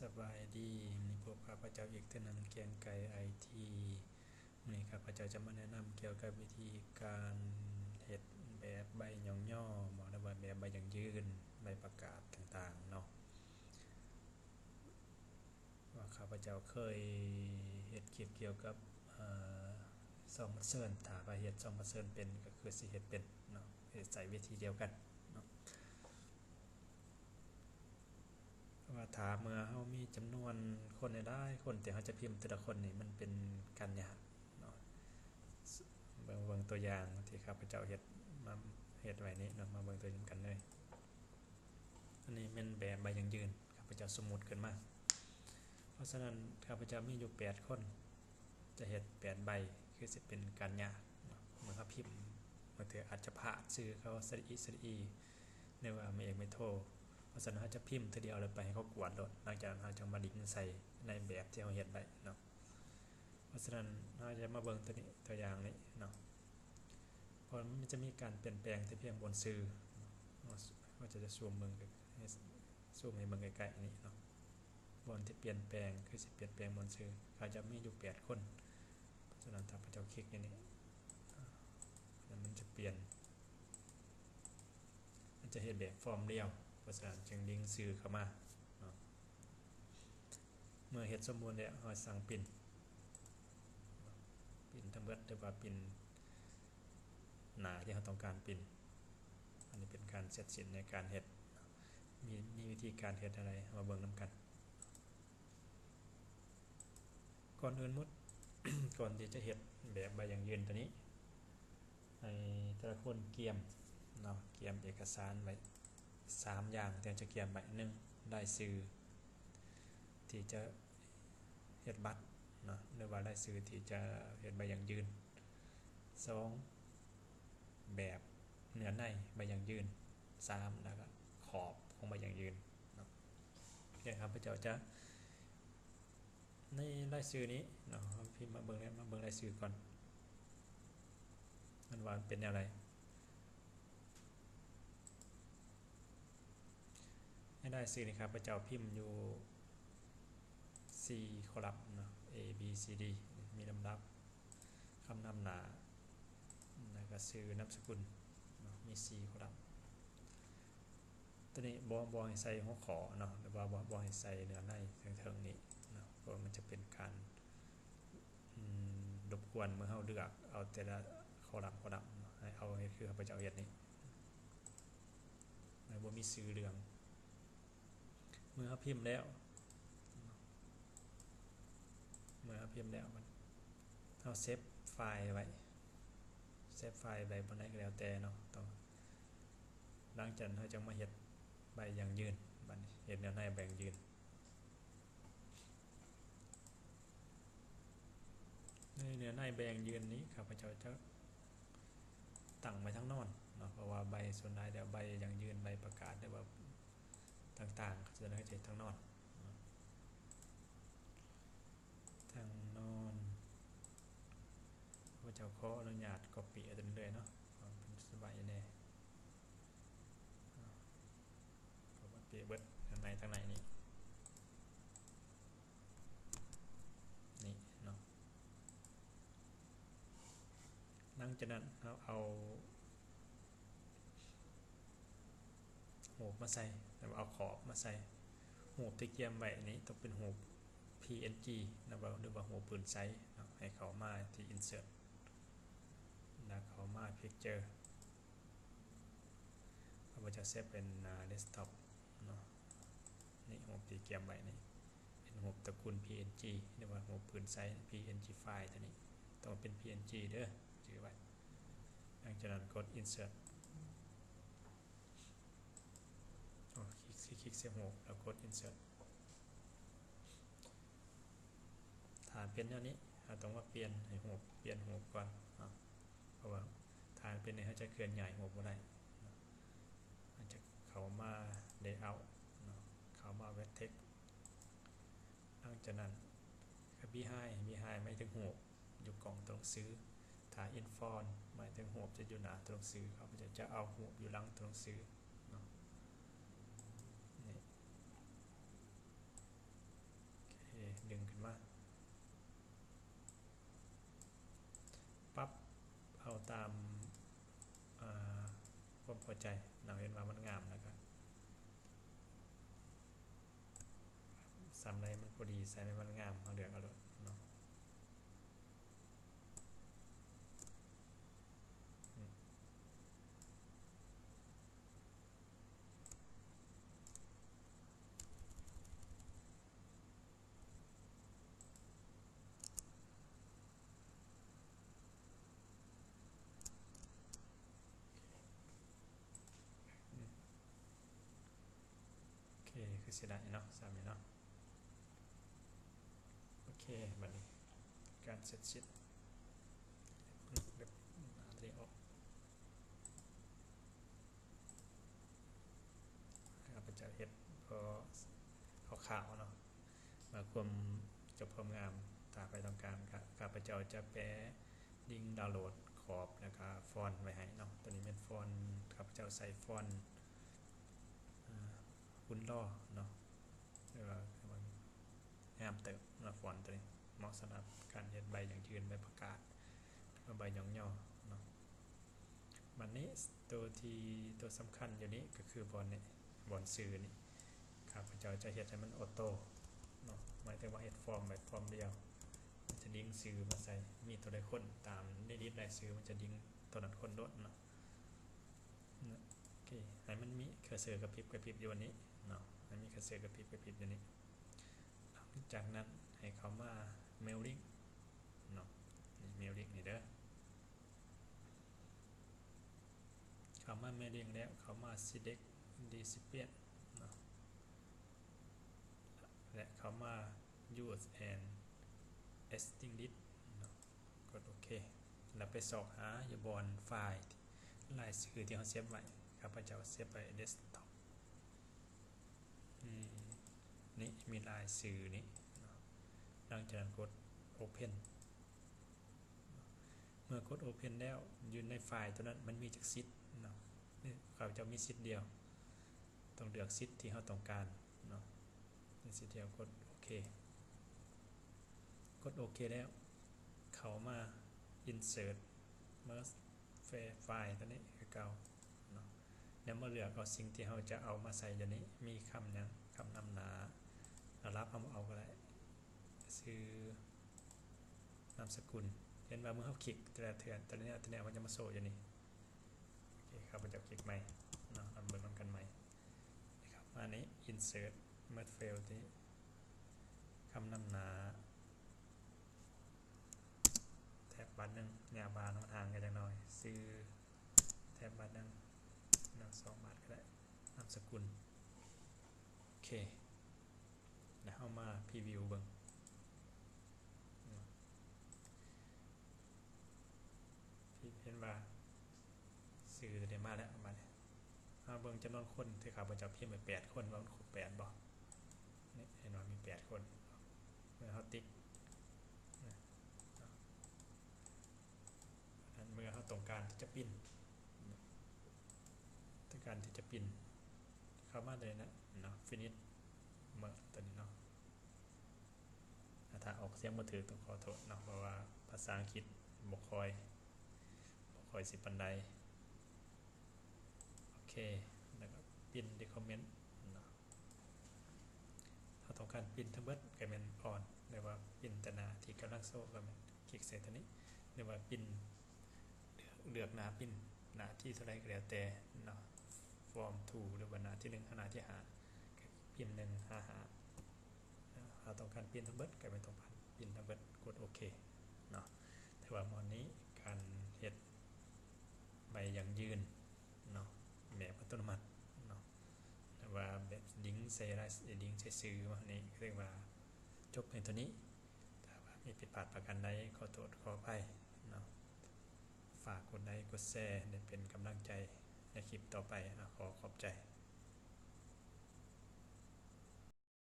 ສະບາຍດີ, ມື້ນີ້ພົບກັບຂ້າພະເຈົ້າອີກເທື່ອໜຶ່ງ ແກງໄກ່ໄອທີ. ມື້ນີ້ຂ້າພະເຈົ້າຈະມາແນະນຳກ່ຽວກັບວິທີການເຮັດແບບໃບຫຍໍ້ໆ ເນາະ ຫຼືວ່າແບບໃບຢັ້ງຢືນ, ໃບປະກາດຕ່າງໆເນາະ. ວ່າຂ້າພະເຈົ້າເຄີຍເຮັດຄລິບກ່ຽວກັບ ເອີ ຊອງບັດເຊີນ, ຖ້າວ່າເຮັດຊອງບັດເຊີນເປັນ ກໍຄືຊິເຮັດເປັນເນາະ, ເຮັດໃຊ້ວິທີດຽວກັນເນາະ. ເພາະວ່າຖ້າເມື່ອເຮົາມີຈຳນວນຄົນຫຼາຍໆຄົນ ທີ່ເຮົາຈະພິມແຕ່ລະຄົນນີ້ ມັນເປັນການຍາກເນາະ. ເບິ່ງ ເບິ່ງຕົວຢ່າງທີ່ຂ້າພະເຈົ້າເຮັດ ມາເຮັດໄວ້ນີ້ເນາະ, ມາເບິ່ງຕົວຢ່າງນຳກັນເລີຍ. ອັນນີ້ແມ່ນແບບໃບຢັ້ງຢືນ ຂ້າພະເຈົ້າສົມມຸດຂຶ້ນມາ. ເພາະສະນັ້ນ ຂ້າພະເຈົ້າມີຢູ່ແປດຄົນ ຈະເຮັດແປດໃບ ຄືຊິເປັນການຍາກເນາະ. ເມື່ອເຮົາພິມ ບາງເທື່ອອາດຈະພາດຊື່ເຂົາ ສະຫຼະອີ ສະຫຼະອີ ຫຼືວ່າໄມ້ເອກໄມ້ໂທ. ເພາະສະນັ້ນ ເຮົາຈະພິມເທື່ອດຽວ ແລ້ວໄປໃຫ້ເຂົາກວດໂລດ. ຫຼັງຈາກນັ້ນ ເຮົາຈະມາດິນໃສ່ໃນແບບທີ່ເຮົາເຮັດໄວ້ເນາະ. ເພາະສະນັ້ນ ເຮົາຈະມາເບິ່ງຕົວນີ້ ຕົວຢ່າງນີ້ເນາະ. ເພາະມັນຈະມີການປ່ຽນແປງແຕ່ພຽງບ່ອນຊື່ເນາະ. ເຮົາຈະ ຈະຊູມເບິ່ງ ໃຫ້ ຊູມໃຫ້ເບິ່ງໃກ້ໆນີ້ເນາະ. ບ່ອນທີ່ປ່ຽນແປງ ຄືຊິປ່ຽນແປງບ່ອນຊື່ ເຂົາຈະມີຢູ່ແປດຄົນ. ເພາະສະນັ້ນ ຖ້າພະເຈົ້າຄລິກຢູ່ນີ້ ແລ້ວມັນຈະປ່ຽນ ມັນຈະເຮັດແບບຟອມລຽວ. ເພາະສະນັ້ນ ຈຶ່ງລິງຊື່ເຂົ້າມາເນາະ. ເມື່ອເຮັດສົມບູນແລ້ວ ເຮົາສັ່ງປິ່ນ ປິ່ນທັງເບິດ ຫຼືວ່າປິ່ນໜ້າທີ່ເຮົາຕ້ອງການປິ່ນ. ອັນນີ້ເປັນການເສັດສິ້ນໃນການເຮັດ. ມີ ມີວິທີການເຮັດແນວໃດ ເຮົາມາເບິ່ງນຳກັນ. ກ່ອນອື່ນໝົດ ກ່ອນທີ່ຈະເຮັດແບບໃບຢັ້ງຢືນຕົວນີ້ ໃຫ້ແຕ່ລະຄົນກຽມເນາະ, ກຽມເອກະສານໄວ້ສາມຢ່າງທີ່ເຮົາຈະກຽມໄວ້. ໜຶ່ງ ລາຍຊື່ທີ່ຈະເຮັດບັດເນາະ ຫຼືວ່າລາຍຊື່ທີ່ຈະເຮັດໃບຢັ້ງຢືນ. ສອງ ແບບເນື້ອໃນໃບຢັ້ງຢືນ. ສາມ ແລ້ວກໍຂອບຂອງໃບຢັ້ງຢືນເນາະ. ໂອເຄ ຂ້າພະເຈົ້າຈະ ໃນລາຍຊື່ນີ້ເນາະ ເຮົາພິມມາເບິ່ງ ມາເບິ່ງລາຍຊື່ກ່ອນ ມັນວ່າມັນເປັນແນວໃດ. ໃນລາຍຊື່ນີ້ ຂ້າພະເຈົ້າພິມຢູ່ສີ່ຄໍລັມເນາະ A B C D ມີລຳດັບ ຄຳນຳໜ້າ ແລ້ວກໍຊື່ນາມສະກຸນເນາະ ມີສີ່ຄໍລັມ. ຕົວນີ້ບໍ່ ບໍ່ໃຫ້ໃສ່ຫົວຂໍ້ເນາະ ຫຼືວ່າບໍ່ ບໍ່ໃຫ້ໃສ່ເນື້ອໃນເທິງໆນີ້ເນາະ ເພາະວ່າມັນຈະເປັນການ ອືມ ລົບກວນເມື່ອເຮົາເລືອກເອົາແຕ່ລະຄໍລັມ ຄໍລັມເນາະ. ໃຫ້ເອົາເຮັດຄືຂ້າພະເຈົ້າເຮັດນີ້ ແລ້ວບໍ່ມີຊື່ເລື່ອງ. ເມື່ອເຮົາພິມແລ້ວ ເມື່ອເຮົາພິມແລ້ວ ເຮົາເຊບໄຟລ໌ໄວ້ ເຊບໄຟລ໌ໄວ້ບ່ອນໃດກໍແລ້ວແຕ່ເນາະ ຕ້ອງ ຫຼັງຈາກນັ້ນ ເຮົາຈະມາເຮັດໃບຢັ້ງຢືນ. ບັດນີ້ເຮັດແນວໃນໃບຢັ້ງຢືນ ໃນເນື້ອໃນແບ່ງຢືນນີ້ ຂ້າພະເຈົ້າຈະຕັ້ງໄວ້ທາງນອນເນາະ ເພາະວ່າໃບ ສ່ວນຫຼາຍແລ້ວໃບຢັ້ງຢືນ ໃບປະກາດ ຫຼືວ່າຕ່າງໆ ເຂົາຈະເຮັດທາງນອນເນາະ ທາງນອນ. ຂ້າພະເຈົ້າຂໍອະນຸຍາດກັອບປີ້ເອົາຕົວນີ້ເລີຍເນາະ ເພື່ອເປັນສະບາຍແດ່. ເອົາມາເປະເບິດທາງໃນ ທາງໃນນີ້ ນີ້ເນາະ. ຫຼັງຈາກນັ້ນ ເຮົາເອົາຮູບມາໃສ່ ຫຼືວ່າເອົາຂອບມາໃສ່. ຮູບທີ່ກຽມໄວ້ນີ້ຕ້ອງເປັນຮູບ PNG ນະ ຫຼືວ່າຮູບປືນໃສເນາະ. ໃຫ້ເຂົ້າມາທີ່ Insert ແລ້ວເຂົ້າມາ Picture ເຮົາກໍຈະເຊບເປັນໜ້າ Desktop ເນາະ. ນີ້ຮູບທີ່ກຽມໄວ້ນີ້ ເປັນຮູບຕະກຸນ PNG ຫຼືວ່າຮູບປືນໃສ PNG file ຕົວນີ້ຕ້ອງເປັນ PNG ເດີ ຈື່ໄວ້. ຫຼັງຈາກນັ້ນກົດ Insert ອໍ ຄລິກ ຄລິກໃສ່ຮູບ ແລ້ວກົດ Insert. ຖ້າເປັນແນວນີ້ ເຮົາຕ້ອງມາປ່ຽນໃຫ້ຮູບ ປ່ຽນຮູບກ່ອນເນາະ ເພາະວ່າຖ້າເປັນແນວນີ້ ເຮົາຈະເຄື່ອນຍ້າຍຮູບບໍ່ໄດ້ເນາະ. ເຮົາຈະເຂົ້າມາ Layout ເນາະ ເຂົ້າມາ Vertex. ຫຼັງຈາກນັ້ນ Behind Behind ໝາຍເຖິງຮູບຢູ່ກ້ອງໂຕໜັງສື. ຖ້າ In Front ໝາຍເຖິງຮູບຈະຢູ່ໜ້າໂຕໜັງສື. ຂ້າພະເຈົ້າຈະເອົາຮູບຢູ່ຫຼັງໂຕໜັງສືເນາະ. ນີ້ ຂຶ້ນມາ ປັບເອົາຕາມ ອາ ຄວາມພໍໃຈເນາະ ເຫັນວ່າມັນງາມແລ້ວກະ ສ່ຳໃດມັນພໍດີ ສ່ຳໃດມັນງາມ ເຮົາເລືອກເອົາໂລດເນາະ. ໂອເຄ ຄືຊິໄດ້ເນາະ ສ່ຳນີ້ເນາະ. ໂອເຄ ບັດນີ້ການເສັດສິ້ນ ເລັບໜ້າຕົວນີ້ອອກ. ຂ້າພະເຈົ້າເຮັດພໍຄ່າວໆເນາະ ມາຄວາມຈົບຄວາມງາມ. ຖ້າໃຜຕ້ອງການ ຂ້າພະເຈົ້າຈະແປລິງດາວໂຫຼດຂອບ ແລ້ວກະຟອນໄວ້ໃຫ້ເນາະ. ຕົວນີ້ແມ່ນຟອນ ຂ້າພະເຈົ້າໃສ່ຟອນ ອາ ຮຸນລໍເນາະ ຫຼືວ່າງາມເຕີບເນາະ. ຟອນຕົວນີ້ເໝາະສຳລັບການເຮັດໃບຢັ້ງຢືນ ໃບປະກາດ ຫຼືວ່າໃບຍ້ອງຍໍເນາະ. ບັດນີ້ໂຕທີ່ ໂຕສຳຄັນຢູ່ນີ້ກະຄືບ່ອນນີ້ ບ່ອນຊື່ນີ້ ຂ້າພະເຈົ້າຈະເຮັດໃຫ້ມັນໂອໂຕ້ເນາະ ໝາຍເຖິງວ່າເຮັດຟອມໄວ້ຟອມດຽວ ມັນຈະດິງຊື່ມາໃສ່ ມີໂຕໃດຄົນຕາມໃນລິດລາຍຊື່ ມັນຈະດິງໂຕນັ້ນຄົນໂລດເນາະ. ໂອເຄ ໃຫ້ມັນມີເຄີເຊີກະປິບກະປິບຢູ່ອັນນີ້ເນາະ ໃຫ້ມີເຄີເຊີກະປິບກະປິບຢູ່ນີ້. ຫຼັງຈາກນັ້ນໃຫ້ເຂົ້າມາເມວລິ້ງເນາະ ນີ້ເມວລິ້ງນີ້ເດີ. ເຂົ້າມາເມວລິ້ງແລ້ວ ເຂົ້າມາຊີເດັກ ຣີຊິປຽນເນາະ ແລະ ເຂົ້າມາຢູສແອນເອັກຊິສຕິງລິດເນາະ. ກົດໂອເຄ ແລ້ວໄປຊອກຫາຢູ່ບ່ອນໄຟລ໌ລາຍຊື່ທີ່ເຮົາເຊບໄວ້. ຂ້າພະເຈົ້າເຊບໄວ້ເດັສທັອບ ນີ້ ນີ້ມີລາຍຊື່ນີ້ເນາະ. ຫຼັງຈາກນັ້ນກົດໂອເພັນ ເມື່ອກົດໂອເພັນແລ້ວ ຢູ່ໃນໄຟລ໌ໂຕນັ້ນມັນມີຈັກຊີດເນາະ. ນີ້ ຂ້າພະເຈົ້າມີຊີດດຽວ ຕ້ອງເລືອກຊີດທີ່ເຮົາຕ້ອງການເນາະ. ມີຊີດດຽວ ກົດໂອເຄ ກົດໂອເຄແລ້ວ ເຂົ້າມາອິນເສີດ ເມີດໄຟລ໌ໂຕນີ້ຄືເກົ່າເນາະ ແລ້ວມາເລືອກເອົາສິ່ງທີ່ເຮົາຈະເອົາມາໃສ່ຢູ່ນີ້. ມີຄຳຫຍັງ? ຄຳນຳໜ້າ ລະດັບເຮົາບໍ່ເອົາກະໄດ້ ຊື່ ນາມສະກຸນ. ເຫັນວ່າເມື່ອເຮົາຄລິກແຕ່ລະເທື່ອ ແຕ່ລະແນວ ແຕ່ລະແນວ ມັນຈະມາໂຊຢູ່ນີ້. ໂອເຄ ຂ້າພະເຈົ້າຄລິກໃໝ່ເນາະ ເຮົາເບິ່ງນຳກັນໃໝ່. ນີ້ ເຂົ້າມານີ້ ອິນເສີດ ເມີດໄຟລ໌ ທີ່ຄຳນຳໜ້າ ແທັບບາດໜຶ່ງ ຍາວບາດ ມັນຫ່າງກັນຈັກໜ້ອຍ ຊື່ ແທັບບາດໜຶ່ງເນາະ ສອງບາດກະໄດ້ ນາມສະກຸນ. ໂອເຄ ແລ້ວເຮົາມາພຣີວິວເບິ່ງເນາະ ທີ່ເຫັນວ່າຊື່ໂຕນີ້ມາແລ້ວ. ບາດນີ້ເຮົາເບິ່ງຈຳນວນຄົນທີ່ຂ້າພະເຈົ້າພິມໄປແປດຄົນ ວ່າມັນຄົບແປດບໍ່. ນີ້ ເຫັນວ່າມີແປດຄົນ ເມື່ອເຮົາຕິກ ເມື່ອເຮົາຕ້ອງການທີ່ຈະປິ່ນ ຕ້ອງການທີ່ຈະປິ່ນ ເຂົ້າມາໂຕນີ້ນະເນາະ ຟິນິດເມີດ ໂຕນີ້ເນາະ. ຖ້າອອກສຽງບໍ່ຖືກຕ້ອງຂໍໂທດເນາະ ເພາະວ່າພາສາອັງກິດບໍ່ຄ່ອຍ ບໍ່ຄ່ອຍຊິປານໃດ. ໂອເຄ ແລ້ວກະປິ່ນດີຄອມເມັນເນາະ. ເຮົາຕ້ອງການປິ່ນທັງເບິດກະແມ່ນອອນ ຫຼືວ່າປິ່ນແຕ່ໜ້າທີ່ກຳລັງໂຊກະແມ່ນຄລິກໃສ່ໂຕນີ້ ຫຼືວ່າປິ່ນ ເລືອກ ເລືອກໜ້າປິ່ນ ໜ້າທີເທົ່າໃດກະແລ້ວແຕ່ເນາະ ຟອມທູ ຫຼືວ່າໜ້າທີໜຶ່ງຫາໜ້າທີຫ້າ ກະປິ່ນໜຶ່ງຫາຫ້າ. ເຮົາຕ້ອງການປິ່ນທັງເບິດ ກະແມ່ນຕ້ອງການປິ່ນທັງເບິດ ກົດໂອເຄເນາະ. ແຕ່ວ່າໝໍ່ນີ້ການເຮັດໃບຢັ້ງຢືນເນາະ ແບບອັດຕະໂນມັດເນາະ ຫຼືວ່າແບບດິງໃສ່ລາຍ ດິງໃສ່ຊື່ ອັນນີ້ເອີ້ນວ່າຈົບພຽງເທົ່ານີ້. ຖ້າວ່າມີຜິດພາດປະການໃດ ຂໍໂທດຂໍອະໄພເນາະ. ຝາກກົດໄລກ໌ ກົດແຊ ໄດ້ເປັນກຳລັງໃຈໃນຄລິບຕໍ່ໄປ. ຂໍຂອບໃຈ.